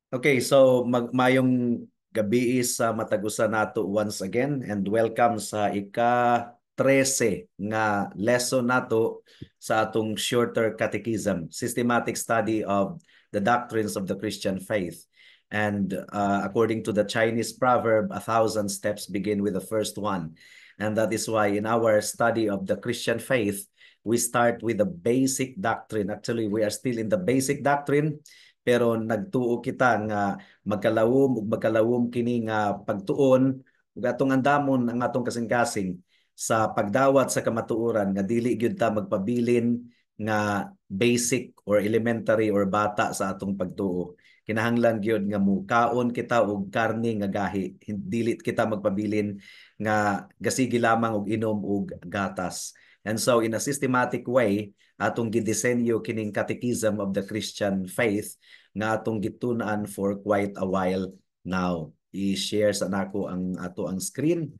Okay, so maayong gabii sa matag usa nato once again and welcome sa ika 13 nga lesson nato sa atong Shorter Catechism, systematic study of the doctrines of the Christian faith. And according to the Chinese proverb, "A thousand steps begin with the first one." And that is why in our study of the Christian faith, we start with the basic doctrine. Actually, we are still in the basic doctrine, pero nagtuo kita nga magkalawom ug magkalawom kini nga pagtuon ug atong andamon ang atong kasing-kasing sa pagdawat sa kamatuoran nga dili gyud ta magpabilin nga basic or elementary or bata sa atong pagtuo. Kinahanglan gyud nga mukaon kita og karne nga gahi. Dili kita magpabilin nga gasigi lamang og inom og gatas. And so in a systematic way, atong gidisenyo kining Catechism of the Christian Faith nga atong gitun-an for quite a while now. I-share sa nako ang ato ang screen.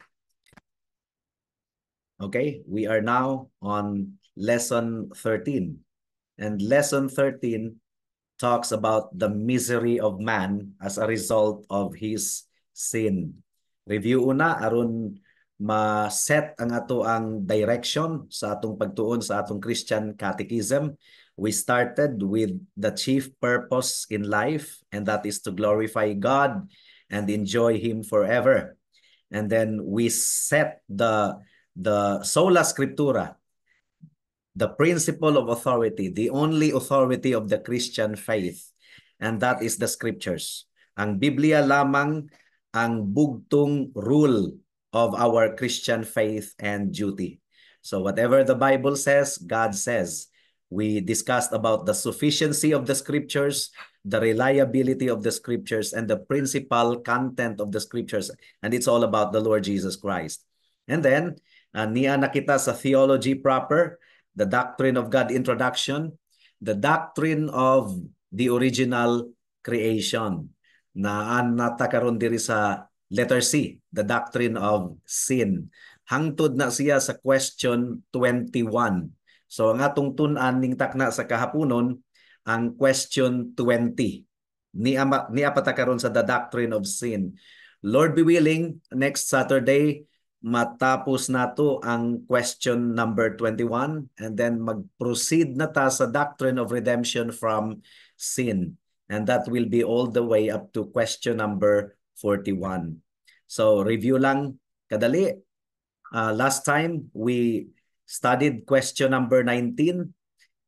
Okay, we are now on lesson 13. And lesson 13 talks about the misery of man as a result of his sin. Review una aron ma-set ang ato ang direction sa atong pagtuon sa atong Christian Catechism. We started with the chief purpose in life, and that is to glorify God and enjoy Him forever. And then we set the sola scriptura, the principle of authority, the only authority of the Christian faith, and that is the scriptures. Ang Biblia lamang ang bugtong rule of our Christian faith and duty. So whatever the Bible says, God says. We discussed about the sufficiency of the scriptures, the reliability of the scriptures, and the principal content of the scriptures. And it's all about the Lord Jesus Christ. And then, nia na kita sa theology proper, the doctrine of God introduction, the doctrine of the original creation. Naa na ta karon diri sa letter C, the doctrine of sin. Hangtod na siya sa question 21. So ang atong tun-an ning takna sa kahaponon, ang question 20. Nia pa ta karon sa the doctrine of sin. Lord be willing, next Saturday, matapos nato ang question number 21 and then mag-proceed na ta sa doctrine of redemption from sin. And that will be all the way up to question number 41. So review lang kadali. Last time we studied question number 19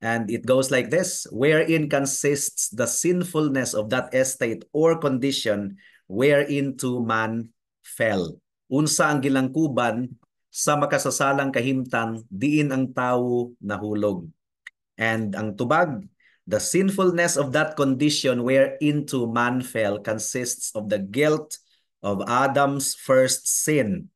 and it goes like this: "Wherein consists the sinfulness of that estate or condition whereinto man fell?" Unsa ang gilangkuban sa makasasalang kahimtang diin ang tawo nahulog? And ang tubag, "The sinfulness of that condition whereinto man fell consists of the guilt of Adam's first sin."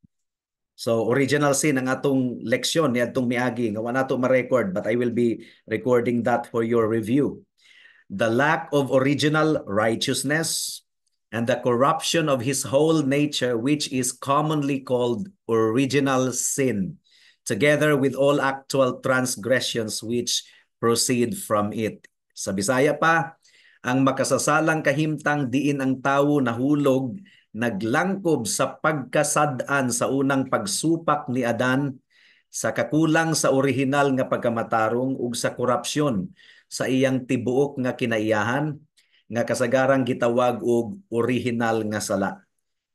So original sin ang atong leksyon niadtong miagi nga wa nato ma-record, but I will be recording that for your review. "The lack of original righteousness and the corruption of his whole nature, which is commonly called original sin, together with all actual transgressions which proceed from it." Sa Bisaya pa, ang makasasalang kahimtang diin ang tawo nahulog naglangkob sa pagkasad-an sa unang pagsupak ni Adan, sa kakulang sa orihinal nga pagkamatarong ug sa korupsyon sa iyang tibuok nga kinaiyahan nga kasagarang gitawag og orihinal nga sala.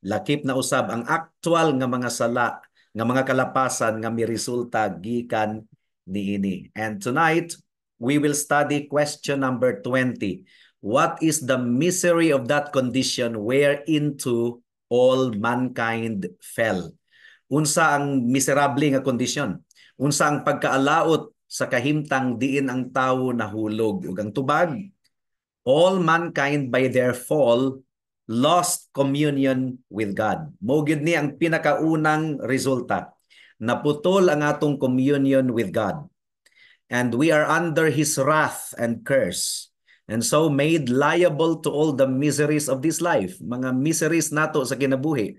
Lakip na usab ang aktual nga mga sala nga mga kalapasan nga miresulta gikan niini. And tonight, we will study question number 20. "What is the misery of that condition whereinto all mankind fell?" Unsa ang miserable nga kondisyon? Unsa ang pagkaalaot sa kahimtang diin ang tawo nahulog? Ug ang tubag, "All mankind by their fall lost communion with God." Mao gyud ni ang pinakaunang resulta. Naputol ang atong communion with God. And we are under His wrath and curse. And so made liable to all the miseries of this life. Mga miseries nato sa kinabuhi.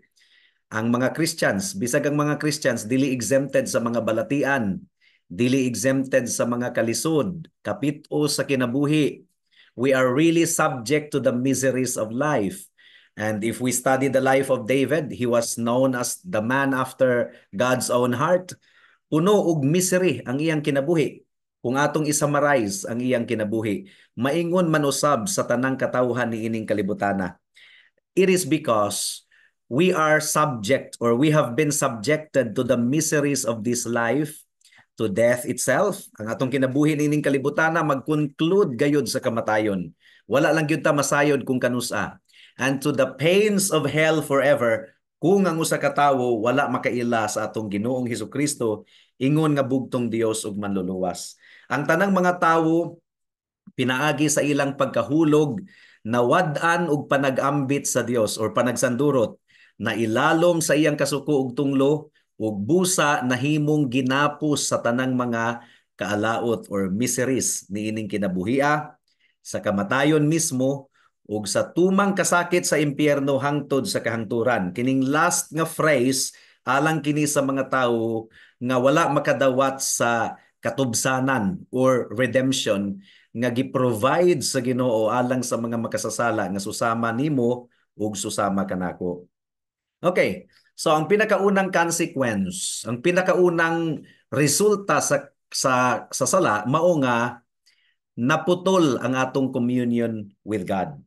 Ang mga Christians, bisag ang mga Christians, dili exempted sa mga balatian, dili exempted sa mga kalisod, kapit-o sa kinabuhi, We are really subject to the miseries of life. And if we study the life of David, he was known as the man after God's own heart. Puno og misery ang iyang kinabuhi. Kung atong i-summarize ang iyang kinabuhi, maingon man usab sa tanang katawhan niining kalibutana. It is because we are subject or we have been subjected to the miseries of this life, to death itself. Ang atong kinabuhi niining kalibutana mag-conclude gayud sa kamatayon. Wala lang gyud ta masayod kung kanusa. And to the pains of hell forever kung ang usa ka tawo wala makaila sa atong Ginoong Hesukristo ingon nga bugtong Dios ug Manluluwas. Ang tanang mga tawo, pinaagi sa ilang pagkahulog, nawad-an og panag-ambit sa Dios or panagsandurot, na ilalom sa iyang kasuko ug tunglo, ug busa nahimong ginapos sa tanang mga kaalaot or miseries niining kinabuhia, sa kamatayon mismo ug sa tumang kasakit sa impyerno hangtod sa kahangturan. Kining last nga phrase, alang kini sa mga tawo nga wala makadawat sa katubsanan or redemption nga gi-provide sa Ginoo alang sa mga makasasala nga susama nimo ug susama kanako. Okay. So ang pinakaunang consequence, ang pinakaunang resulta sa sala mao nga naputol ang atong communion with God.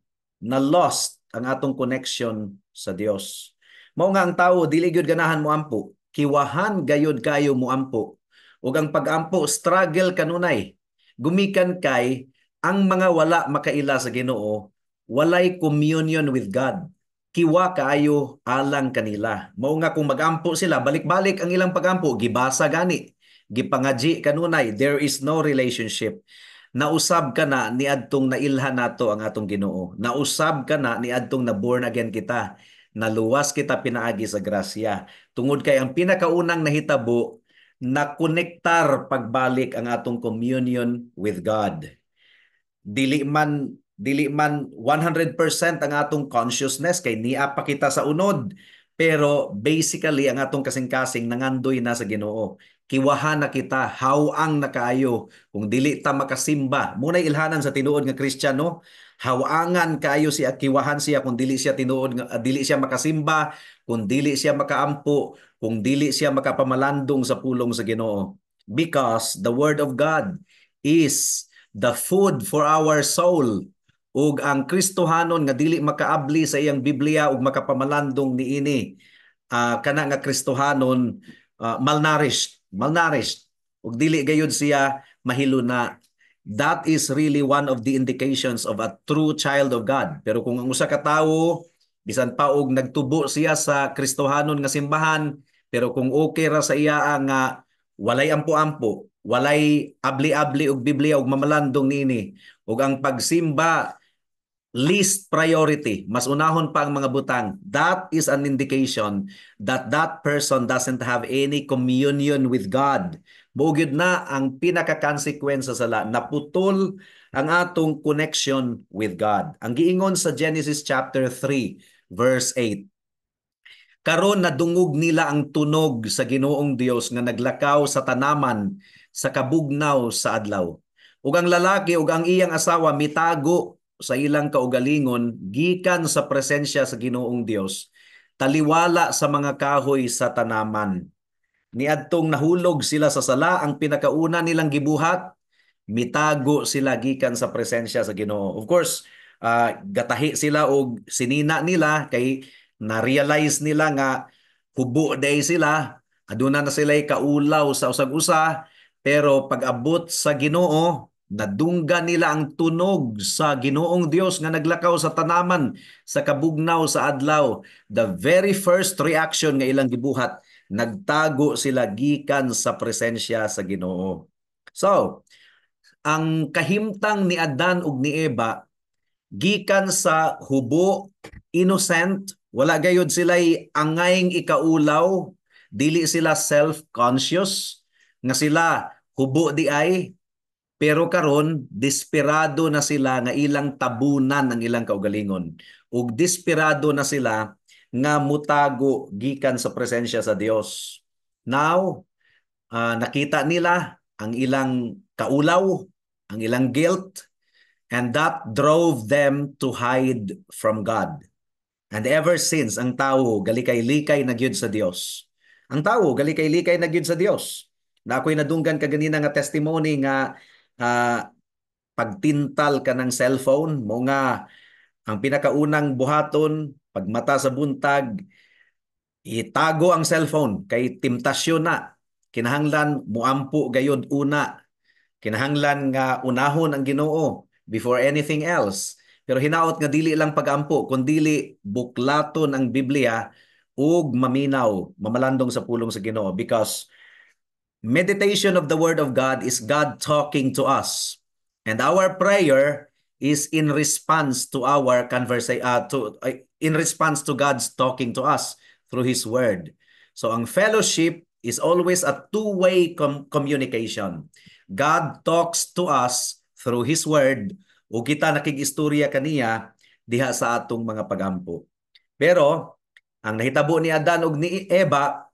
Na lost ang atong connection sa Dios. Mao nga ang tawo dili gyud ganahan moampo, kiwahan gayud kayo moampo. Ug ang pagampo, struggle kanunay. Gumikan kay ang mga wala makaila sa Ginoo, walay communion with God. Kiwa kaayo alang kanila. Mao nga kung magampo sila, balik-balik ang ilang pagampo, gibasa gani, gipangaji kanunay, there is no relationship. Nausab ka na niadtong nailhan nato ang atong Ginoo. Nausab ka na niadtong na born again kita. Naluwas kita pinaagi sa grasya. Tungod kay ang pinakaunang nahitabo, nakonektar pagbalik ang atong communion with God. Dili man 100% ang atong consciousness kay nia pa kita sa unod, pero basically ang atong kasing-kasing nangandoy na sa Ginoo. Kiwahan na kita, hawang na kaayo kung dili ta makasimba. Mao nay ilhanan sa tinuod nga Kristiyano, hawangan kaayo siya, kiwahan siya kung dili siya tinuod nga dili siya makasimba, kung dili siya makaampo, kung dili siya makapamalandong sa pulong sa Ginoo, because the word of God is the food for our soul. Ug ang Kristohanon nga dili makaabli sa iyang Biblia ug makapamalandong niini, kana nga Kristohanon malnourished, malnourished ug dili gayud siya mahiluna. That is really one of the indications of a true child of God. Pero kung ang usa ka tawo, bisan pa og nagtubo siya sa Kristohanon nga simbahan, pero kung okay ra sa iya nga walay ampo-ampo, walay abli-abli og Biblia ug mamalandong niini, ug ang pagsimba least priority, mas unahon pa ang mga butang, that is an indication that that person doesn't have any communion with God. Mao gyud na ang pinaka-consequence sa sala, naputol ang atong connection with God. Ang giingon sa Genesis chapter 3 verse 8, "Karon nadungog nila ang tunog sa Ginoong Dios nga naglakaw sa tanaman sa kabugnaw sa adlaw. Ug ang lalaki ug ang iyang asawa mitago sa ilang kaugalingon gikan sa presensya sa Ginoong Dios taliwala sa mga kahoy sa tanaman." Niadtong nahulog sila sa sala, ang pinakauna nilang gibuhat, mitago sila gikan sa presensya sa Ginoo. Of course, gatahi sila og sinina nila kay na-realize nila nga hubo diay sila, aduna na sila kaulaw sa usag-usa, pero pag-abot sa Ginoo, nadunggan nila ang tunog sa Ginoong Dios nga naglakaw sa tanaman sa kabugnaw sa adlaw. The very first reaction nga ilang gibuhat, nagtago sila gikan sa presensya sa Ginoo. So, ang kahimtang ni Adan ug ni Eva, gikan sa hubo, innocent, wala gayod sila angayng ikaulaw, dili sila self-conscious nga sila hubo diay, pero karon desperado na sila nga ilang tabunan ang ilang kaugalingon. Ug desperado na sila nga mutago gikan sa presensya sa Dios. Now, nakita nila ang ilang kaulaw, ang ilang guilt, And that drove them to hide from God. And ever since, ang tao galikay-likay na gyud sa Dios. Ang tao galikay-likay na gyud sa Dios. Na ako'y nadunggan kaganina nga testimony nga pagtintal ka ng cellphone mo nga ang pinakaunang buhaton pagmata sa buntag, itago ang cellphone kay temptasyon na. Kinahanglan muampo gayod una. Kinahanglan nga unahon ang Ginoo before anything else. Pero hinaot nga dili lang pagampo kundili buklaton ang Biblia ug maminaw, mamalandong sa pulong sa Ginoo, because meditation of the word of God is God talking to us. And our prayer is in response to our conversation to in response to God's talking to us through his word. So ang fellowship is always a two-way communication. God talks to us through his word ug kita nakig-istorya kaniya diha sa atong mga pagampo. Pero ang nahitabo ni Adan ug ni Eva,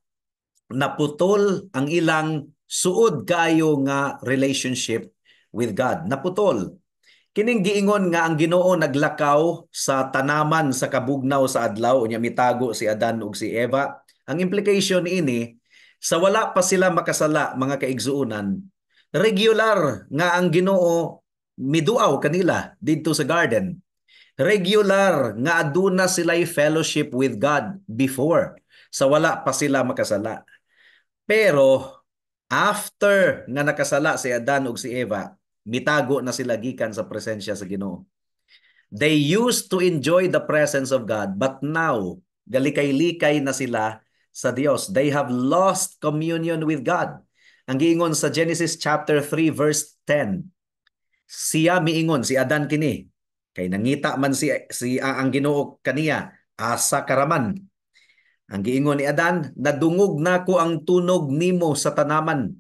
naputol ang ilang suod kaayo nga relationship with God. Naputol. Kining giingon nga ang Ginoo naglakaw sa tanaman sa kabugnaw sa adlaw, unya mitago si Adan ug si Eva. Ang implication ini, sa wala pa sila makasala, mga kaigsuonan, regular nga ang Ginoo miduaw kanila didto sa garden. Regular nga aduna sila fellowship with God before sa wala pa sila makasala. Pero after nga nakasala si Adan ug si Eva, mitago na sila gikan sa presensya sa Ginoo. They used to enjoy the presence of God, but now galikay-likay na sila sa Dios. They have lost communion with God. Ang giingon sa Genesis chapter 3 verse 10. Siya miingon, si Adan kini, kay nangita man si si ang Ginoo kaniya, asa ka ra man. Ang giingon ni Adan, "Nadungog nako ang tunog nimo sa tanaman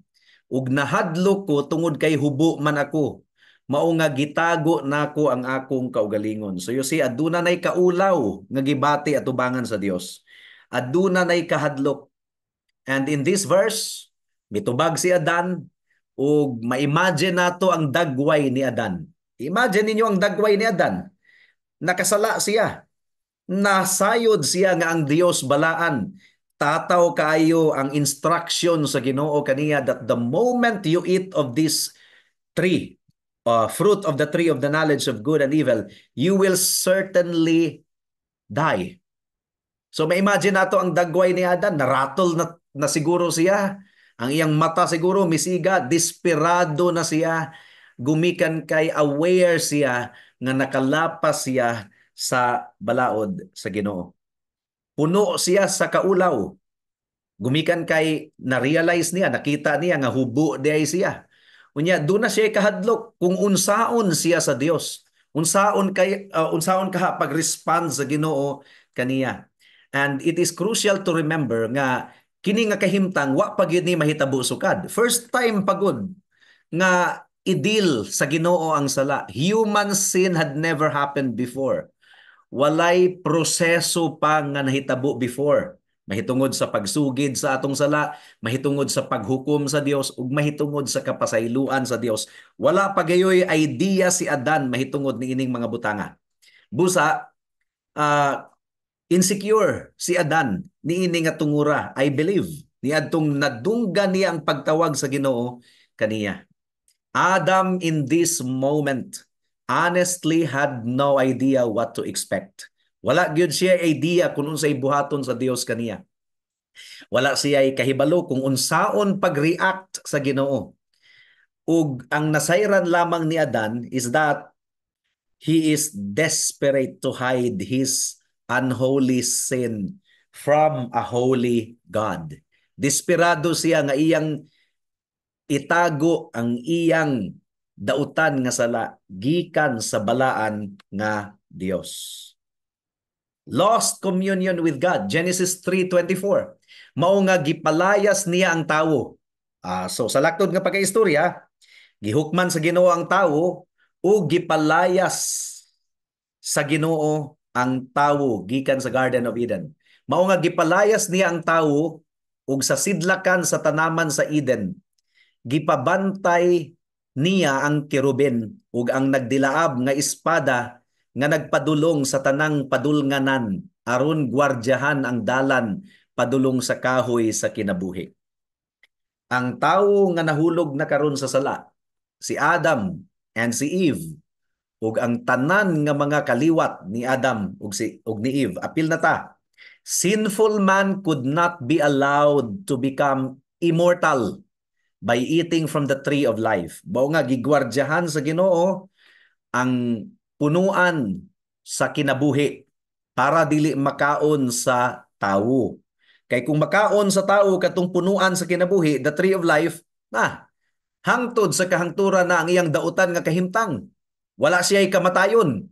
ug nahadlok ko tungod kay hubo man ako. Mao nga gitago nako ang akong kaugalingon." So you see, aduna nay kaulaw nga gibati atubangan sa Dios. Aduna nay kahadlok. And in this verse, mitubag si Adan ug ma-imagine nato ang dagway ni Adan. Imagine ninyo ang dagway ni Adan. Nakasala siya. Nasayod siya nga ang Dios balaan. Tataw kaayo ang instruction sa Ginoo kaniya that the moment you eat of this tree, fruit of the tree of the knowledge of good and evil, you will certainly die. So ma-imagine nato ang dagway ni Adan, naratol na siguro siya. Ang iyang mata siguro misiga, desperado na siya. Gumikan kay aware siya nga nakalapas siya sa balaod sa Ginoo. Puno siya sa kaulaw. Gumikan kay na-realize niya, nakita niya nga hubo diay siya. Unya doon na siya kahadlok kung unsaon siya sa Dios. Unsaon kaha pag-respond sa Ginoo kaniya. And it is crucial to remember nga kini nga kahimtang wa pa gyud ni mahitabo sukad. First time pagud nga i-deal sa Ginoo ang sala. Human sin had never happened before. Walay proseso pa nga nahitabo before. Mahitungod sa pagsugid sa atong sala, mahitungod sa paghukom sa Dios ug mahitungod sa kapasayloan sa Dios. Wala pa gayoy idea si Adan mahitungod niining mga butanga. Busa insecure si Adan niini nga tungura, I believe, niadtong nadunggan niya ang pagtawag sa Ginoo kaniya. Adam in this moment honestly had no idea what to expect. Wala gyud siya idea kung unsay buhaton sa Dios kaniya. Wala siya kahibalo kung unsaon pag-react sa Ginoo. Ug ang nasayran lamang ni Adan is that he is desperate to hide his unholy sin from a holy God. Desperado siya nga iyang itago ang iyang dautan nga sala gikan sa balaan nga Dios. Lost communion with God. Genesis 3:24. Mao nga gipalayas niya ang tawo. So sa laktod nga pagkaistorya, gihukman sa Ginoo ang tawo o gipalayas sa Ginoo ang tawo gikan sa Garden of Eden. Mao nga gipalayas niya ang tawo ug sa sidlakan sa tanaman sa Eden gipabantay Niya ang kerubin ug ang nagdilaab nga espada nga nagpadulong sa tanang padulnganan aron gwardyahan ang dalan padulong sa kahoy sa kinabuhi. Ang tawo nga nahulog na karon sa sala, si Adam and si Eve, ug ang tanan nga mga kaliwat ni Adam ug ni Eve, apil na ta. Sinful man could not be allowed to become immortal by eating from the tree of life. Mao nga gigwardyahan sa Ginoo ang punuan sa kinabuhi para dili makaon sa tawo. Kay kung makaon sa tao katong punuan sa kinabuhi, the tree of life, na hangtod sa kahangturan na ang iyang dautan nga kahimtang. Wala siya kamatayon.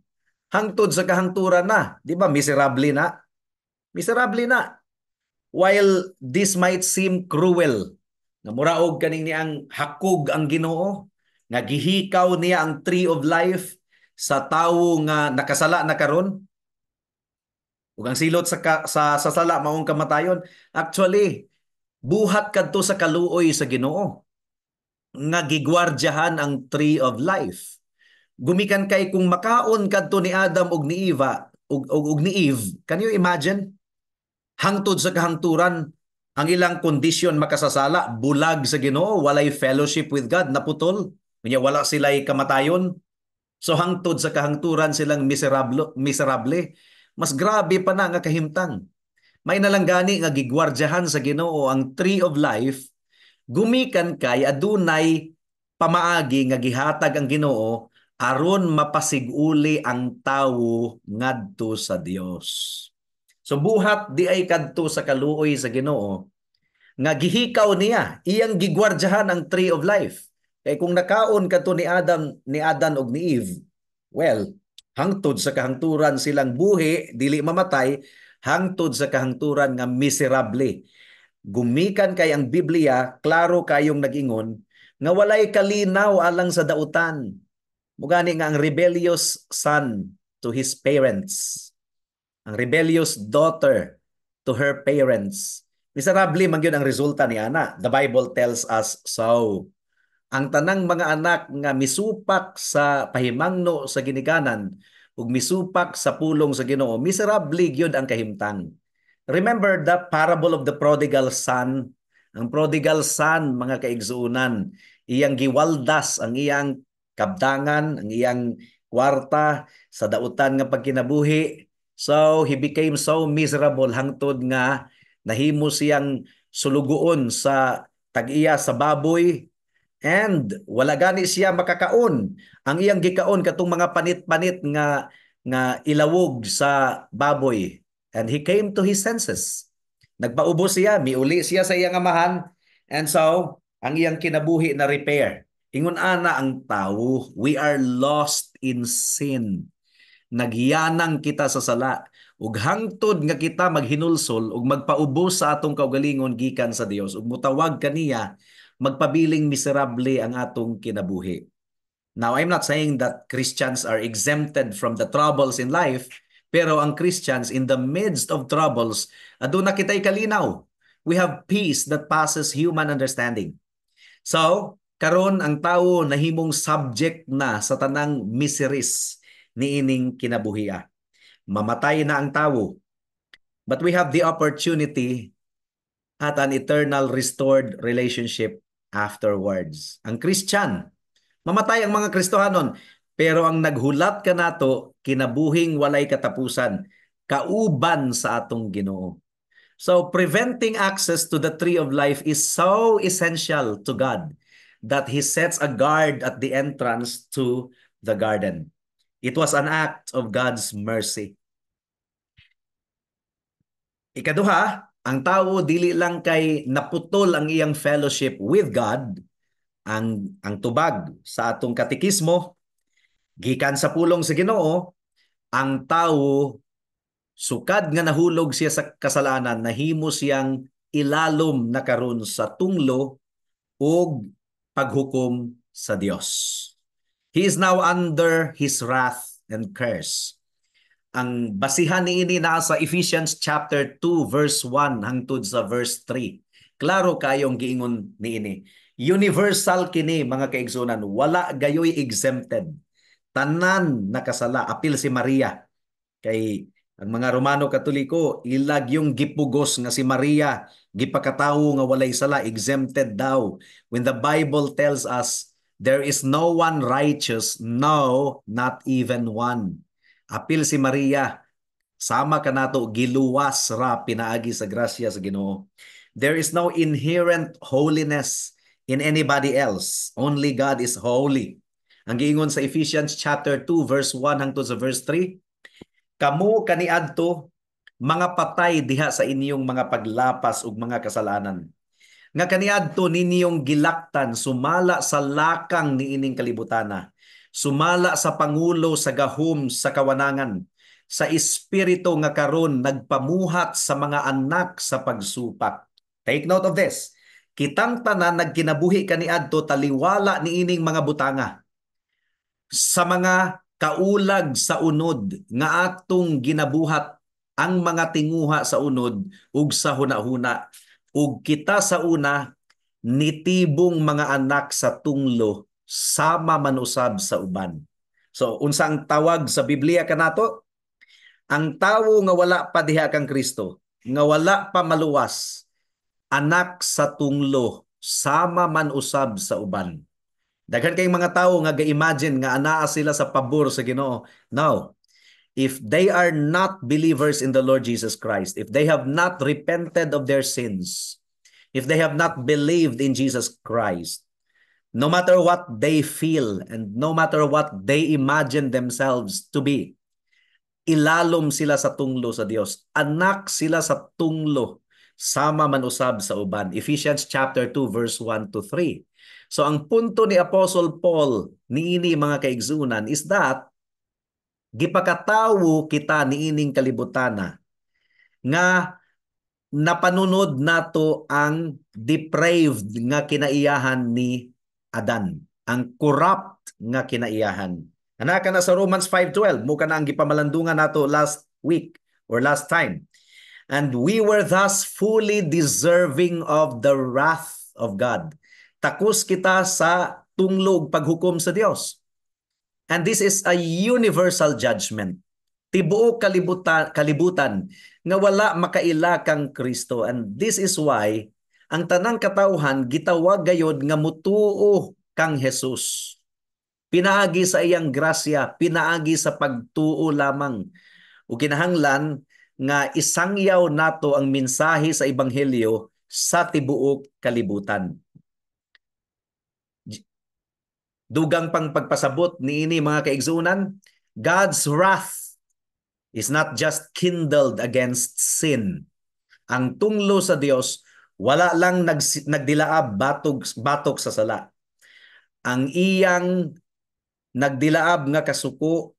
Hangtod sa kahangturan na, di ba? Miserable na. Miserable na. While this might seem cruel, nga muraog kaning niang hakog ang Ginoo, nga gihikaw niya ang tree of life sa tawo nga nakasala na karon, ug ang silot sa sala maong kamatayon. Actually, buhat kadto sa kaluoy sa Ginoo nga gigwardyahan ang tree of life. Gumikan kay kung makaon kadto ni Adam ug ni Eva ug ni Eve, can you imagine? Hangtod sa kahangturan ang ilang kondisyon makasasala, bulag sa Ginoo, walay fellowship with God, naputol. Unya wala sila'y kamatayon. So hangtod sa kahangturan silang miserable, miserable. Mas grabe pa na nga kahimtang. May nalang gani nga gigwardyahan sa Ginoo ang tree of life gumikan kay adunay pamaagi nga gihatag ang Ginoo aron mapasiguli ang tawo ngadto sa Dios. So buhat di ay kadto sa kaluoy sa Ginoo nga gihikaw niya, iyang gigwardyahan ang tree of life. Kay kung nakaon kadto ni Adan ug ni Eve, well, hangtod sa kahangturan silang buhi, dili mamatay, hangtod sa kahangturan nga miserable. Gumikan kay ang Biblia, klaro kayong nagingon nga walay kalinaw alang sa dautan. Mao gani nga ang rebellious son to his parents, ang rebellious daughter to her parents, miserable man gyud ang resulta ni ana. The Bible tells us so. Ang tanang mga anak nga misupak sa pahimangno sa ginikanan ug misupak sa pulong sa Ginoo, miserable gyud ang kahimtang. Remember the parable of the prodigal son? Ang prodigal son, mga kaigsuonan, iyang giwaldas ang iyang kabdangan, ang iyang kwarta sa dautan nga pagkinabuhi. So he became so miserable hangtod nga nahimo siyang sulugoon sa tag-iya sa baboy and wala gani siya makakaon. Ang iyang gikaon katong mga panit-panit nga ilawog sa baboy. And he came to his senses. Nagpaubos siya, miuli siya sa iyang amahan, and so ang iyang kinabuhi na repair. Ingon ana ang tao, we are lost in sin. Nagyanang kita sa sala ug hangtod nga kita maghinulsol ug magpaubos sa atong kaugalingon gikan sa Dios ug mutawag kaniya, magpabiling miserable ang atong kinabuhi. Now, I'm not saying that Christians are exempted from the troubles in life, pero ang Christians, in the midst of troubles, aduna kita'y kalinaw. We have peace that passes human understanding. So, karon ang tao nahimong subject na sa tanang miseries niining kinabuhia. Mamatay na ang tao. But we have the opportunity at an eternal restored relationship afterwards. Ang Christian, mamatay ang mga Kristohanon, pero ang naghulat kanato, kinabuhing walay katapusan, kauban sa atong Ginoo. So preventing access to the tree of life is so essential to God that He sets a guard at the entrance to the garden. It was an act of God's mercy. Ikaduha, ang tao dili lang kay naputol ang iyang fellowship with God, ang tubag sa atong katekismo gikan sa pulong sa Ginoo, ang tao sukad nga nahulog siya sa kasalanan, nahimo siyang ilalom na karon sa tunglo ug paghukom sa Dios. He is now under his wrath and curse. Ang basihan niini naa sa Ephesians chapter 2 verse 1 hangtod sa verse 3. Klaro kayong giingon niini. Universal kini, mga kaigsunan, wala gayoy exempted. Tanan nakasala, apil si Maria. Kay ang mga Romano Katoliko, ilag yung gipugos nga si Maria, gipakatawo nga walay sala, exempted daw. When the Bible tells us there is no one righteous, no, not even one. Apil si Maria, sama kanato, giluwas ra pinaagi sa grasya sa Ginoo. There is no inherent holiness in anybody else. Only God is holy. Ang giingon sa Ephesians chapter 2 verse 1 hangtod sa verse 3, "Kamo kaniadto mga patay diha sa inyong mga paglapas ug mga kasalanan, nga kaniadto ninyong gilaktan sumala sa lakang niining kalibutana, sumala sa pangulo sa gahom sa kawanangan, sa espiritu nga karon nagpamuhat sa mga anak sa pagsupak." Take note of this. Kitang tanan nagkinabuhi kaniadto taliwala niining mga butanga, sa mga kaulag sa unod nga atong ginabuhat ang mga tinguha sa unod ug sa hunahuna, ug kita sa una nitibong mga anak sa tunglo sama man usab sa uban. So unsa ang tawag sa Biblia kanato? Ang tawo nga wala pa diha kang Kristo, nga wala pa maluwas, anak sa tunglo sama man usab sa uban. Daghan kay mga tawo nga ga-imagine nga anaa sila sa pabor sa Ginoo. No. If they are not believers in the Lord Jesus Christ, if they have not repented of their sins, if they have not believed in Jesus Christ, no matter what they feel and no matter what they imagine themselves to be, ilalom sila sa tunglo sa Dios. Anak sila sa tunglo sama man usab sa uban. Ephesians chapter 2 verse 1 to 3. So ang punto ni Apostle Paul niini, mga kaigsunan, is that gipakatawo kita niining kalibutana nga napanunod nato ang depraved nga kinaiyahan ni Adan, ang corrupt nga kinaiyahan. Ana ka na sa Romans 5:12, mo kana ang gipamalandungan nato last week or last time. "And we were thus fully deserving of the wrath of God." Takos kita sa tunglo ug paghukom sa Dios. And this is a universal judgment. Tibuok kalibutan nga wala makaila kang Kristo. And this is why ang tanang katawhan gitawag gayod nga mutuo kang Jesus. Pinaagi sa iyang grasya, pinaagi sa pagtuo lamang. Ug kinahanglan nga isangyaw nato ang mensahe sa ebanghelyo sa tibuok kalibutan. Dugang pang pagpasabot niini, mga kaigsunan, God's wrath is not just kindled against sin. Ang tunglo sa Dios wala lang nagdilaab batok sa sala. Ang iyang nagdilaab nga kasuko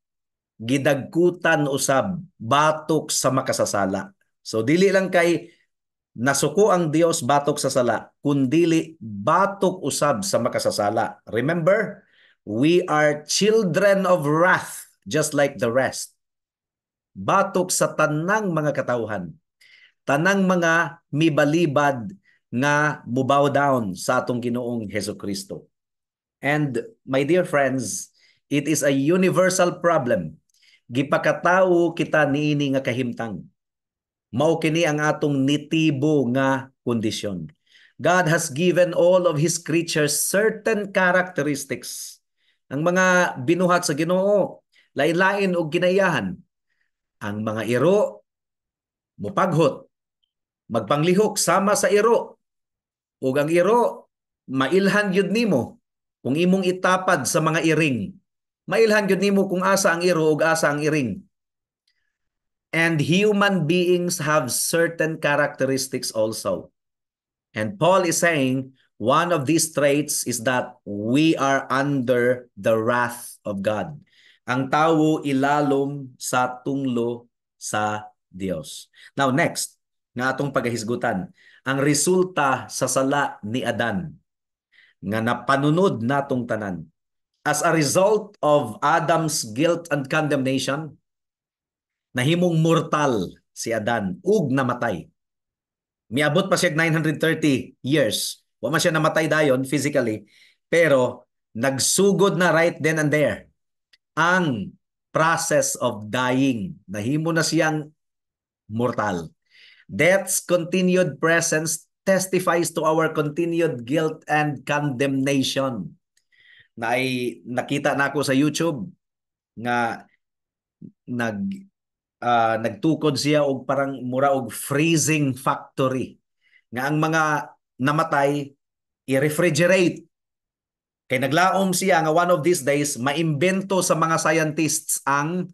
gidagkutan usab batok sa makasasala. So dili lang kay nasuko ang Dios batok sa sala, kundili batok usab sa makasasala. Remember, we are children of wrath just like the rest. Batok sa tanang mga katawhan, tanang mga mibalibad nga mubow down sa atong Ginoong Heso Kristo. And my dear friends, it is a universal problem. Gipakatawo kita niini nga kahimtang. Mao kini ang atong nitibo nga kondisyon. God has given all of His creatures certain characteristics. Ang mga binuhat sa Ginoo, lain-lain og kinaiyahan. Ang mga iro mupaghot, magpanglihok sama sa iro. Ug ang iro mailhan gyud nimo kung imong itapad sa mga iring. Mailhan gyud nimo kung asa ang iro ug asa ang iring. And human beings have certain characteristics also. And Paul is saying one of these traits is that we are under the wrath of God. Ang tawo ilalom sa tunglo sa Dios. Now next, nga atong pagahisgutan, ang resulta sa sala ni Adan nga napanunod natong tanan. As a result of Adam's guilt and condemnation, nahimong mortal si Adan ug namatay. Miabot pa siya 930 years. Wa man siya namatay dayon physically, pero nagsugod na right then and there ang process of dying. Nahimo na siyang mortal. Death's continued presence testifies to our continued guilt and condemnation. Na ay nakita na ako sa YouTube nga nagtukod siya og parang mura og freezing factory nga ang mga namatay i-refrigerate kay naglaom siya nga one of these days maimbento sa mga scientists ang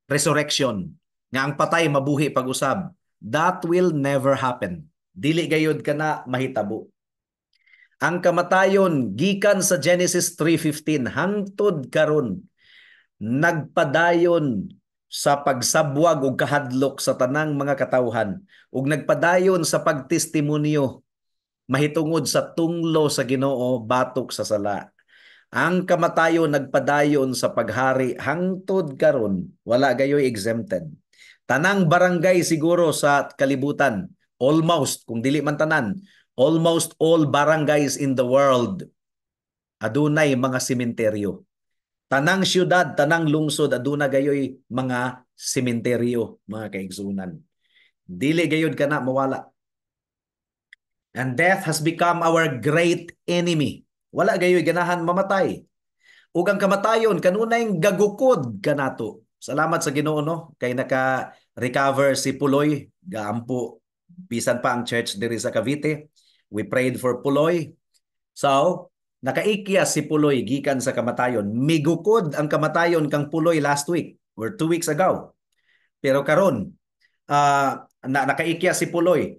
resurrection, nga ang patay mabuhi pag-usab. That will never happen. Dili gayud kana mahitabo. Ang kamatayon gikan sa Genesis 3:15 hangtod karon nagpadayon sa pagsabwag ug kahadlok sa tanang mga katawhan ug nagpadayon sa pagtestimonyo mahitungod sa tunglo sa Ginoo batok sa sala. Ang kamatayon nagpadayon sa paghari hangtod karon, wala gayoy exempted. Tanang barangay siguro sa kalibutan, almost, kung dili man tanan, almost all barangays in the world adunay mga sementeryo. Tanang syudad, tanang lungsod aduna gayoy mga sementeryo, mga kaigsunan. Dili gayud kana mawala. And death has become our great enemy. Wala gayoy ganahan mamatay. Ug ang kamatayon kanunay gagukod kanato. Salamat sa Ginoo, no, kay naka-recover si Puloy, gaampo bisan pa ang church diri sa Cavite. We prayed for Puloy. So, nakaikya si Puloy gikan sa kamatayon. Migukod ang kamatayon kang Puloy last week or 2 weeks ago. Pero karon na nakaikya si Puloy.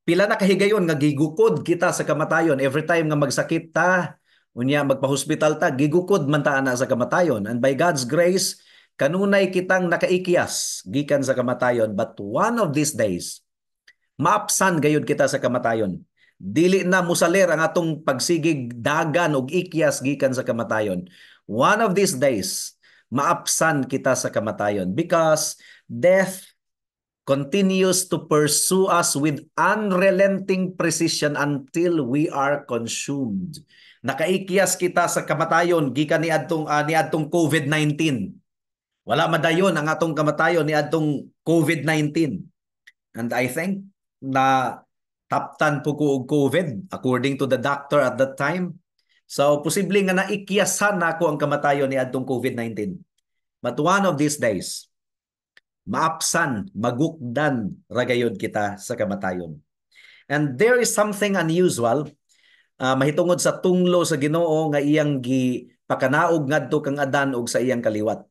Pila na kahigayon nga gigukod kita sa kamatayon every time nga magsakit ta, unya magpa-hospital ta, gigukod man ta ana sa kamatayon. And by God's grace, kanunay kitang nakaikyas gikan sa kamatayon, but one of these days maapsan gayud kita sa kamatayon. Dili na musalir ang atong pagsigig dagan og ikyas gikan sa kamatayon. One of these days maapsan kita sa kamatayon because death continues to pursue us with unrelenting precision until we are consumed. Nakaikyas kita sa kamatayon gikan niadtong COVID-19. Wala madayon ang atong kamatayon niadtong COVID-19. And I think na taptan po ko og COVID according to the doctor at that time. So posible nga naikyasan nako ang kamatayon niadtong COVID-19. But one of these days, maapsan, magukdan ragayod kita sa kamatayon. And there is something unusual mahitungod sa tunglo sa Ginoo nga iyang gipakanaog ngadto kang Adan ug sa iyang kaliwat.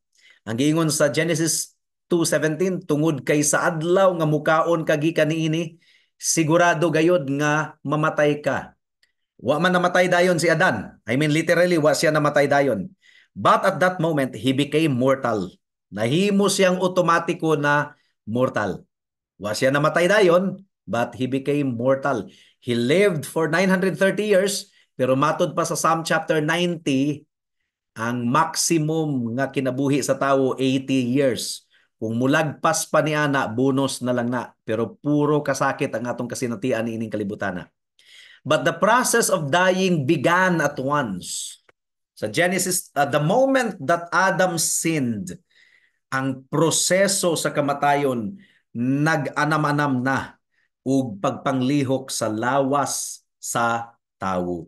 Ang giingon sa Genesis 2:17, tungod kay sa adlaw nga mukaon ka gikan niini, sigurado gayod nga mamatay ka. Wa man namatay dayon si Adan. I mean, literally wa siya namatay dayon. But at that moment he became mortal. Nahimo siyang otomatiko na mortal. Wa siya namatay dayon, but he became mortal. He lived for 930 years, pero matod pa sa Psalm chapter 90, ang maximum nga kinabuhi sa tawo 80 years. Kung mulagpas pa ni ana, bonus na lang na. Pero puro kasakit ang atong kasinatian ining kalibutan. But the process of dying began at once. Sa Genesis, the moment that Adam sinned, ang proseso sa kamatayon nag-anam-anam na ug pagpanglihok sa lawas sa tawo.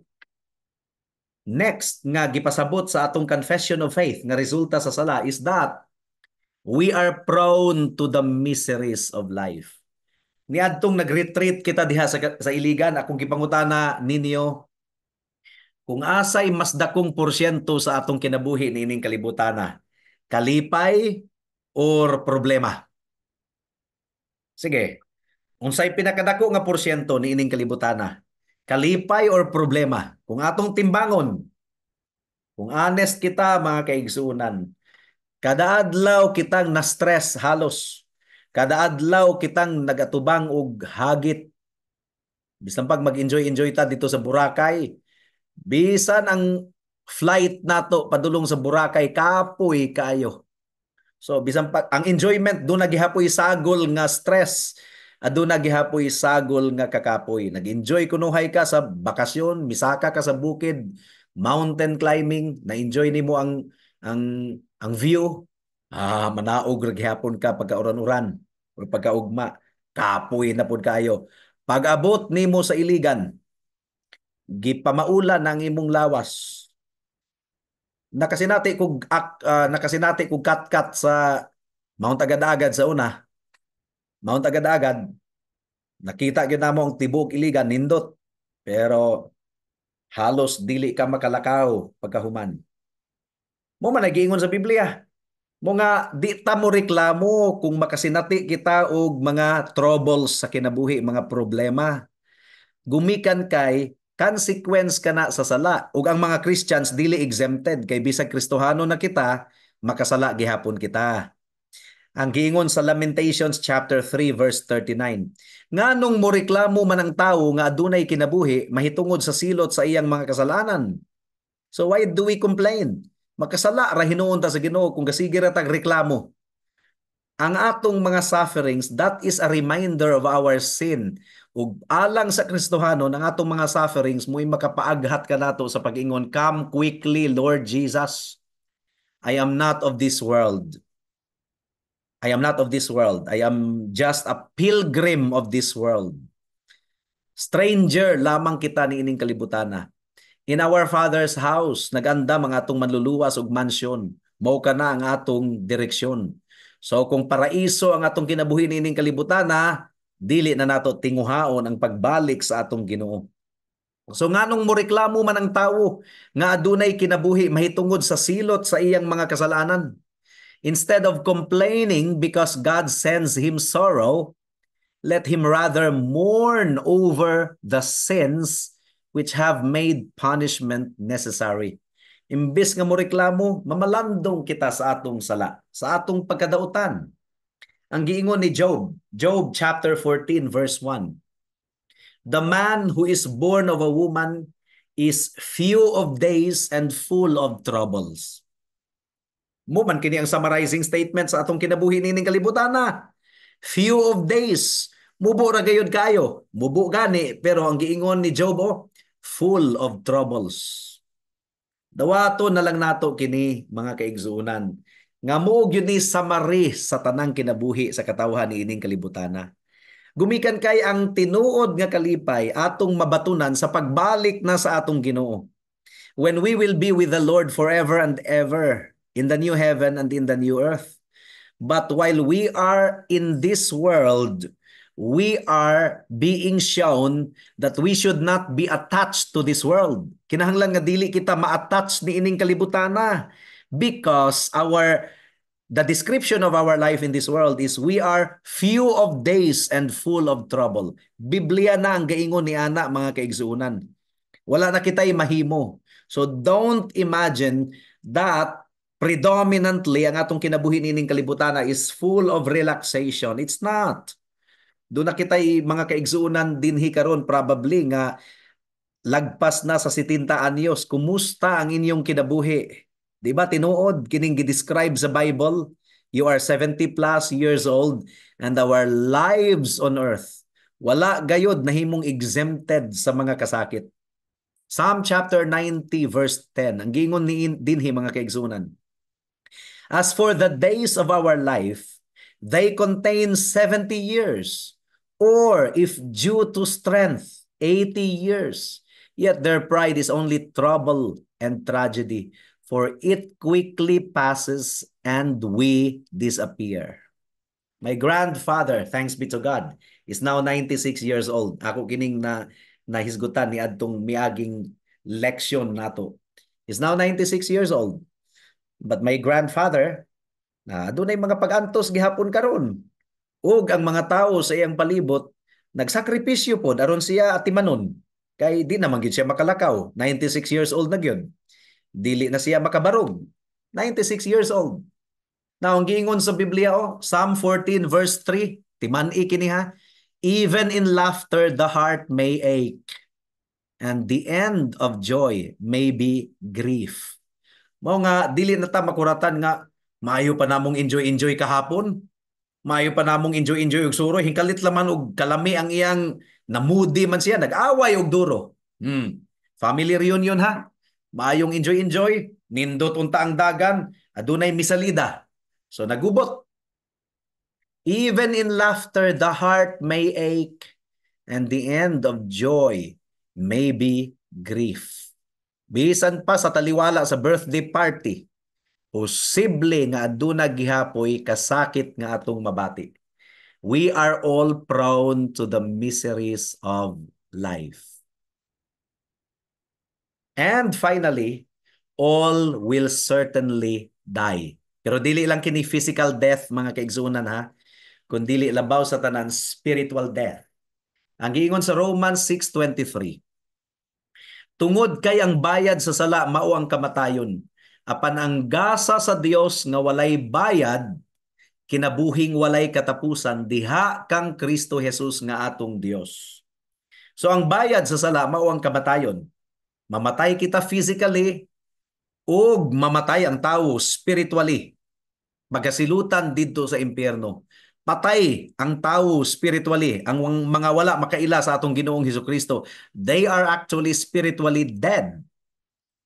Next nga gipasabot sa atong confession of faith nga resulta sa sala is that we are prone to the miseries of life. Niadtong nag-retreat kita diha sa Iligan, akong gipangutana ninyo kung asay mas dakong porsyento sa atong kinabuhi niining kalibutana, kalipay or problema? Sige. Unsay pinakadako nga porsyento niining kalibutana? Kalipay or problema? Kung atong timbangon, kung honest kita, mga kaigsuunan, kada adlaw kitang na-stress halos. Kada adlaw kitang nagatubang og hagit. Bisan pag mag-enjoy-enjoy ta dito sa Boracay, bisan ang flight nato padulong sa Boracay kapoy kaayo. So bisan pa ang enjoyment duna gihapoy sagol nga stress. Aduna gihapoy sagol nga kakapoy. Nag-enjoy kunuhay ka sa bakasyon, misaka ka sa bukid, mountain climbing, na-enjoy nimo ang view. Ah, manaog ra gihapon ka pagkauran-uran o pagkaugma. Kapoy na pud kayo. Pag-abot nimo sa iligan, gipamaulan ang imong lawas. Nakasinati kog kat-kat sa Mount Agad-agad sa una. Mount Agad-agad, nakita gyud namo ang tibuok Iligan, nindot. Pero halos dili ka makalakaw pagkahuman. Mao man giingon sa Biblia. Mao nga di ta mo reklamo kung makasinati kita og mga troubles sa kinabuhi, mga problema. Gumikan kay consequence kana sa sala, ug ang mga Christians dili exempted, kay bisag Kristohano na kita, makasala gihapon kita. Ang giingon sa Lamentations chapter 3 verse 39: "Nganong moreklamo man ang tawo nga adunay kinabuhi mahitungod sa silot sa iyang mga kasalanan?" So why do we complain? Makasala ra hinuon ta sa Ginoo kung gasige ra tag reklamo. Ang atong mga sufferings, that is a reminder of our sin. Ug alang sa Kristohanon, ang atong mga sufferings mo'y makapaaghat kanato sa pag-ingon, "Come quickly, Lord Jesus. I am not of this world. I am not of this world. I am just a pilgrim of this world." Stranger lamang kita niining kalibutana. In our Father's house, nag-andam ang atong manluluwas og mansion. Mao kana ang atong direksyon. So kung paraiso ang atong kinabuhi niining kalibutana, dili na nato tinguhaon ang pagbalik sa atong Ginoo. So nganong moreklamo man ang tawo nga adunay kinabuhi mahitungod sa silot sa iyang mga kasalanan? Instead of complaining because God sends him sorrow, let him rather mourn over the sins which have made punishment necessary. Imbis nga moreklamo, mamalandong kita sa atong sala, sa atong pagkadautan. Ang giingon ni Job, Job chapter 14 verse 1: "The man who is born of a woman is few of days and full of troubles." Mao man kini ang summarizing statement sa atong kinabuhi niining kalibutan na. Few of days. Mubo ra gayud kayo. Mubo gani, pero ang giingon ni Job, oh, full of troubles. Dawato na lang nato kini, mga kaigsuonan, nga mao gyud ni summary sa tanang kinabuhi sa katawhan niining kalibutana. Gumikan kay ang tinuod nga kalipay atong mabatunan sa pagbalik na sa atong Ginoo, when we will be with the Lord forever and ever in the new heaven and in the new earth. But while we are in this world, we are being shown that we should not be attached to this world. Kinahanglan nga dili kita ma-attach niining kalibutana because our the description of our life in this world is we are few of days and full of trouble. Biblia na ang gaingon ni ana, mga kaigsuonan. Wala na kita'y mahimo. So don't imagine that predominantly ang atong kinabuhi niining kalibutana is full of relaxation. It's not. Duna kita'y mga kaigsuonan dinhi karon probably nga lagpas na sa 70 anyos. Kumusta ang inyong kinabuhi? Di ba tinuod kining gi-describe sa Bible? You are 70 plus years old and our lives on earth, wala gayod nahimong exempted sa mga kasakit. Psalm chapter 90 verse 10. Ang gingon ni dinhi, mga kaigsuonan: "As for the days of our life, they contain 70 years, or if due to strength, 80 years. Yet their pride is only trouble and tragedy, for it quickly passes and we disappear." My grandfather, thanks be to God, is now 96 years old. Ako kining na nahisgutan ni adtong miaging leksyon nato. He's now 96 years old. But my grandfather, na adunay mga pag-antos gihapon karon. Ug ang mga tao sa iyang palibot nagsakripisyo pod aron siya atimanon kay di naman gid siya makalakaw. 96 years old na gyud. Dili na siya makabarog. 96 years old. Now, ang giingon sa Biblia, oh, Psalm 14 verse 3, timan-i kini ha: "Even in laughter the heart may ache, and the end of joy may be grief." Mao nga dili na ta makuratan nga maayo pa namong enjoy-enjoy kahapon. Maayo pa namong enjoy-enjoy og suroy, hingkalit laman og kalami ang iyang namudi man siya, nag-away og duro. Family reunion ha. Maayong enjoy-enjoy, nindot unta ang dagan, adunay misalida. So nagubot. Even in laughter, the heart may ache, and the end of joy may be grief. Bisan pa sa taliwala sa birthday party, posible nga aduna gihapoy kasakit nga atong mabati. We are all prone to the miseries of life. And finally, all will certainly die. Pero dili lang kini physical death, mga kaigsuonan, ha, kundili labaw sa tanan, spiritual death. Ang giingon sa Romans 6:23, "Tungod kay ang bayad sa sala mao ang kamatayon, apan ang gasa sa Dios nga walay bayad kinabuhing walay katapusan diha kang Kristo Jesus nga atong Dios." So ang bayad sa sala mao ang kamatayon. Mamatay kita physically ug mamatay ang tawo spiritually. Magasilutan didto sa impyerno. Patay ang tao spiritually. Ang mga wala makaila sa atong Ginoong Hesukristo, they are actually spiritually dead.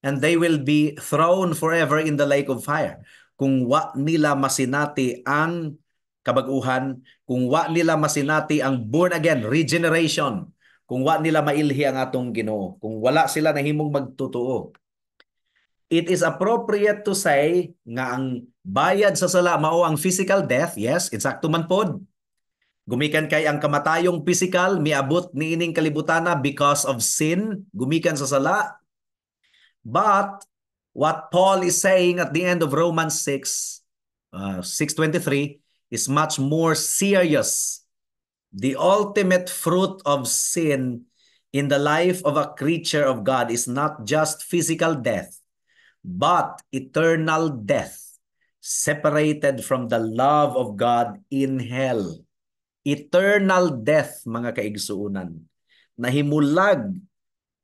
And they will be thrown forever in the lake of fire. Kung wa nila masinati ang kabaguhan, kung wa nila masinati ang born again, regeneration, kung wa nila mailhi ang atong Ginoo, kung wala sila nahimong magtotoo. It is appropriate to say nga ang bayad sa sala mao ang physical death. Yes, insakto man pod. Gumikan kay ang kamatayong physical miabot niining kalibutana because of sin, gumikan sa sala. But what Paul is saying at the end of Romans 6, 6:23 is much more serious. The ultimate fruit of sin in the life of a creature of God is not just physical death, but eternal death, separated from the love of God in hell. Eternal death, mga kaigsuunan. Nahimulag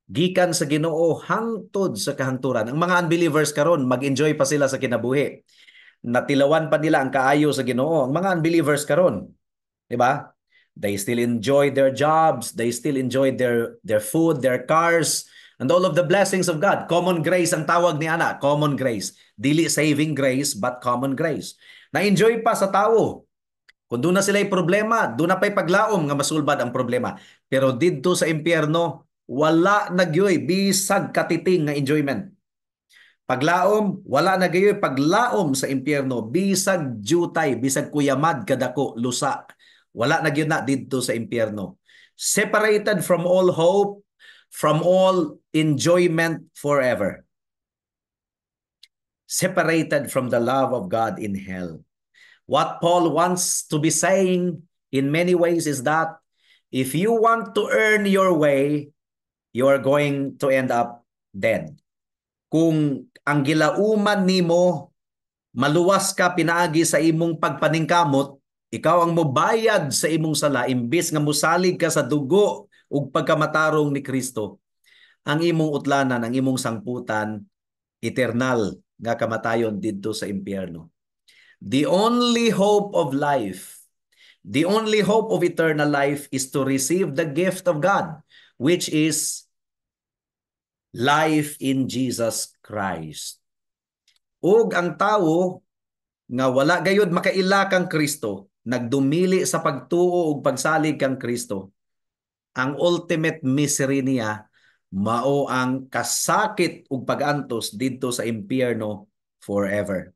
gikan sa Ginoo hangtod sa kahangturan. Ang mga unbelievers karon, mag-enjoy pa sila sa kinabuhi. Natilawan pa nila ang kaayo sa Ginoo. Ang mga unbelievers karon, di ba? They still enjoy their jobs, they still enjoy their food, their cars, and all of the blessings of God. Common grace ang tawag ni ana, common grace. Dili saving grace, but common grace. Na-enjoy pa sa tao. Kung duna sila problema, duna pa'y paglaom nga masulbad ang problema. Pero didto sa impyerno, wala na gyoy bisag katiting nga enjoyment. Paglaom, wala na gyoy paglaom sa impyerno, bisag jutay, bisag kuyamad kadako lusa. Wala na gyud na didto sa impyerno. Separated from all hope, from all enjoyment forever. Separated from the love of God in hell. What Paul wants to be saying in many ways is that if you want to earn your way, you are going to end up dead. Kung ang gilauman nimo maluwas ka pinaagi sa imong pagpaningkamot, ikaw ang mobayad sa imong sala imbis nga mosalig ka sa dugo ug pagkamatarong ni Kristo. Ang imong utlanan, ang imong sangputan, eternal nga kamatayon didto sa impyerno. The only hope of life, the only hope of eternal life is to receive the gift of God, which is life in Jesus Christ. Ug ang tawo nga wala gayud makaila kang Kristo, nagdumili sa pagtuo ug pagsalig kang Kristo, ang ultimate misery niya mao ang kasakit ug pagantos didto sa impyerno forever.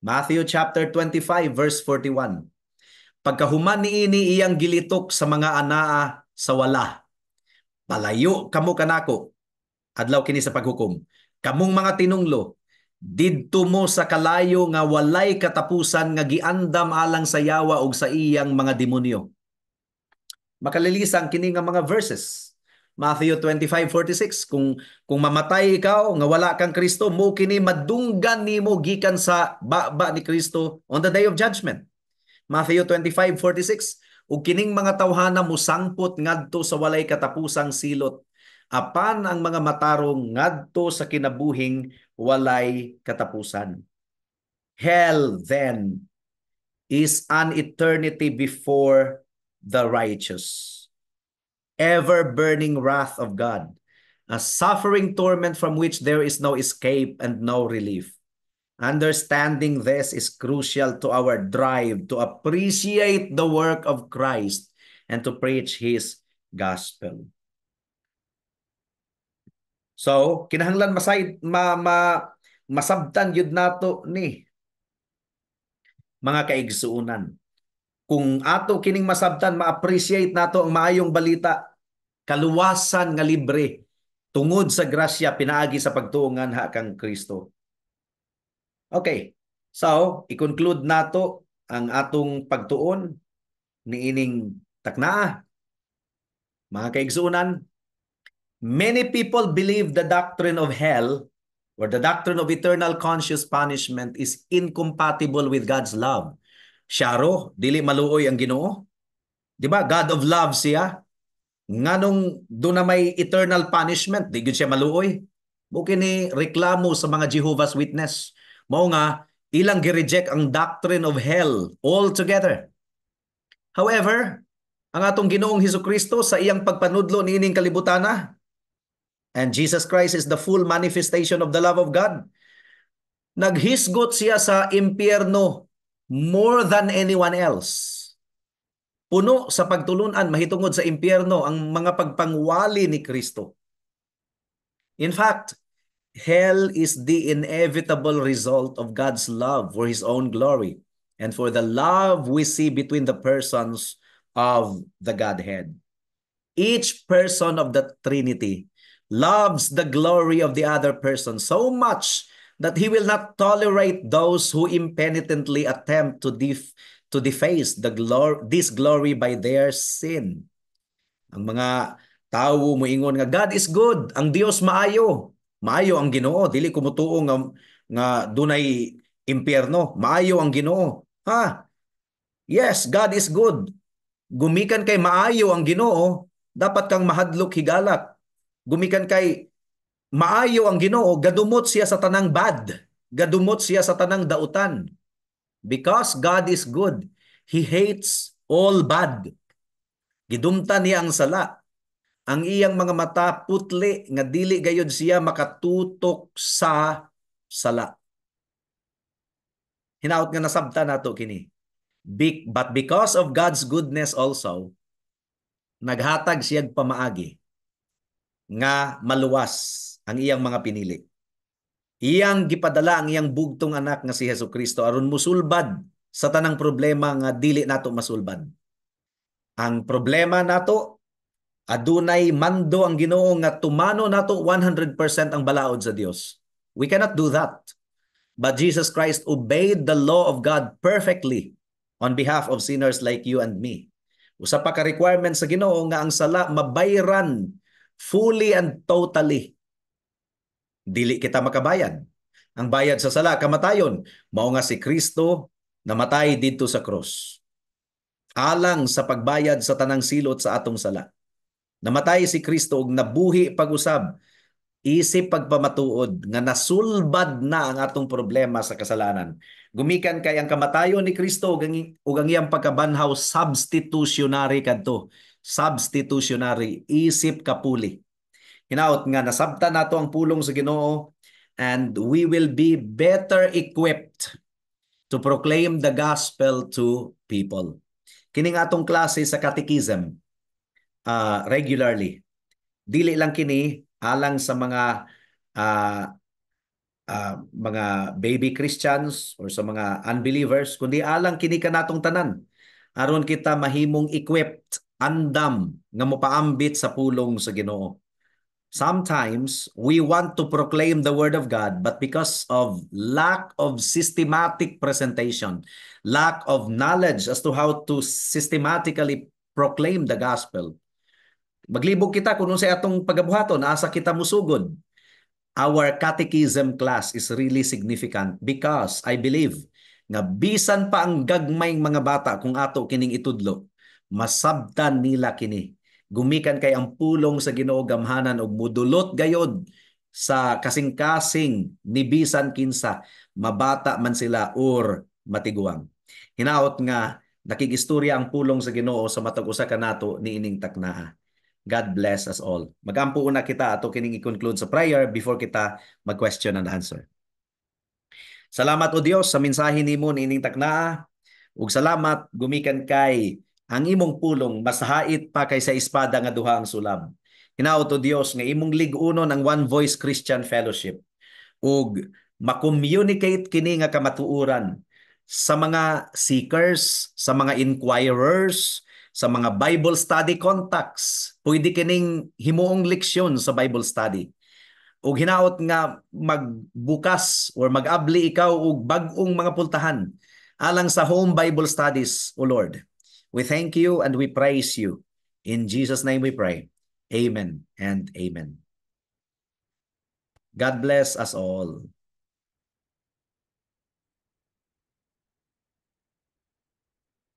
Matthew chapter 25 verse 41. Pagkahuman niini, iyang gilitok sa mga anaa sa wala, "Palayo kamo kanako." Adlaw kini sa paghukom. "Kamong mga tinunglo, didto mo sa kalayo nga walay katapusan nga giandam alang sa yawa ug sa iyang mga demonyo." Makalilisan kini nga mga verses. Matthew 25:46, kung mamatay ikaw nga wala kang Kristo, mo kini madunggan nimo gikan sa baba ni Kristo on the day of judgment. Matthew 25:46, "Ug kining mga tawhana musangpot ngadto sa walay katapusang silot, apan ang mga matarong ngadto sa kinabuhing walay katapusan." Hell then is is an eternity before the righteous. Ever-burning wrath of God, a suffering torment from which there is no escape and no relief. Understanding this is crucial to our drive to appreciate the work of Christ and to preach His gospel. So, kinahanglan masay ma, ma masabtan gyud nato ni, mga kaigsuonan. Kung ato kining masabtan, ma-appreciate nato ang maayong balita, kaluwasan nga libre tungod sa grasya pinaagi sa pagtuo nganha kang Kristo. Okay. So, i-conclude nato ang atong pagtuon niining taknaa. Mga kaigsuonan, many people believe the doctrine of hell or the doctrine of eternal conscious punishment is incompatible with God's love. Syaro, dili maluoy ang Ginoo? Di ba? God of love siya. Nganong duna may eternal punishment, di gyud siya maluoy. Mao kini reklamo sa mga Jehovah's Witness. Mao nga ilang gi-reject ang doctrine of hell altogether. However, ang atong Ginoong Hesus sa iyang pagpanudlo niining kalibutana, and Jesus Christ is the full manifestation of the love of God, naghisgot siya sa impyerno more than anyone else. Puno sa pagtulunan mahitungod sa impyerno ang mga pagpangwali ni Kristo. In fact, hell is the inevitable result of God's love for His own glory and for the love we see between the persons of the Godhead. Each person of the Trinity loves the glory of the other person so much that he will not tolerate those who impenitently attempt to deface the glory this glory by their sin. Ang mga tawo moingon nga God is good, ang Dios maayo. Maayo ang Ginoo, dili ko mutuo nga dunay impyerno. Maayo ang Ginoo. Ha? Yes, God is good. Gumikan kay maayo ang Ginoo, dapat kang mahadlok higalak. Gumikan kay maayo ang Ginoo, gadumot siya sa tanang bad. Gadumot siya sa tanang dautan. Because God is good, He hates all bad. Gidumtan niya ang sala. Ang iyang mga mata putli nga dili gayud siya makatutok sa sala. Hinaot nga nasabtan nato kini. But because of God's goodness also, naghatag siya pamaagi nga maluwas ang iyang mga pinili. Iyang gipadala ang iyang bugtong anak nga si Hesus Kristo aron musulbad sa tanang problema nga dili nato masulbad. Ang problema nato, adunay mando ang Ginoo nga tumano nato 100% ang balaod sa Dios. We cannot do that. But Jesus Christ obeyed the law of God perfectly on behalf of sinners like you and me. Usa pa ka requirement sa Ginoo nga ang sala mabayran fully and totally. Dili kita makabayad. Ang bayad sa sala kamatayon. Mao nga si Kristo namatay didto sa cross alang sa pagbayad sa tanang silot sa atong sala. Namatay si Kristo ug nabuhi pag-usab isip pagpamatuod nga nasulbad na ang atong problema sa kasalanan. Gumikan kay ang kamatayon ni Kristo ug ang iyang pagkabanhaw, substitutionary kadto. Substitutionary, isip kapuli. Hinaot nga nasabtan nato ang pulong sa Ginoo and we will be better equipped to proclaim the gospel to people. Kining atong klase sa catechism regularly. Dili lang kini alang sa mga baby Christians or sa mga unbelievers, kundi alang kini kanatong tanan aron kita mahimong equipped, andam nga mopaambit sa pulong sa Ginoo. Sometimes we want to proclaim the word of God, but because of lack of systematic presentation, lack of knowledge as to how to systematically proclaim the gospel, maglibog kita kung sa atong pagabuhaton, asa kita musugod. Our catechism class is really significant because I believe nga bisan pa ang gagmayng mga bata, kung ato kining itudlo, masabtan nila kini. Gumikan kay ang pulong sa Ginoo gamhanan og mudulot gayod sa kasing-kasing ni bisan kinsa, mabata man sila or matiguang. Hinaot nga nakigistorya ang pulong sa Ginoo sa matag usa kanato niining taknaa. God bless us all. Magampo una kita, ato kining i-conclude sa prayer before kita mag-question and answer. Salamat, O Dios, sa mensahe nimo niining taknaa. Ug salamat gumikan kay ang imong pulong mas hait pa kaysa espada nga duha ang sulab. Hinaot, O Dios, nga imong lig-unon ang One Voice Christian Fellowship ug ma-communicate kini nga kamatuoran sa mga seekers, sa mga inquirers, sa mga Bible study contacts. Pwede kining himuong leksyon sa Bible study. Ug hinaot nga magbukas or mag-abli ikaw og bag-ong mga pultahan alang sa home Bible studies, O Lord. We thank you and we praise you. In Jesus' name we pray. Amen and amen. God bless us all.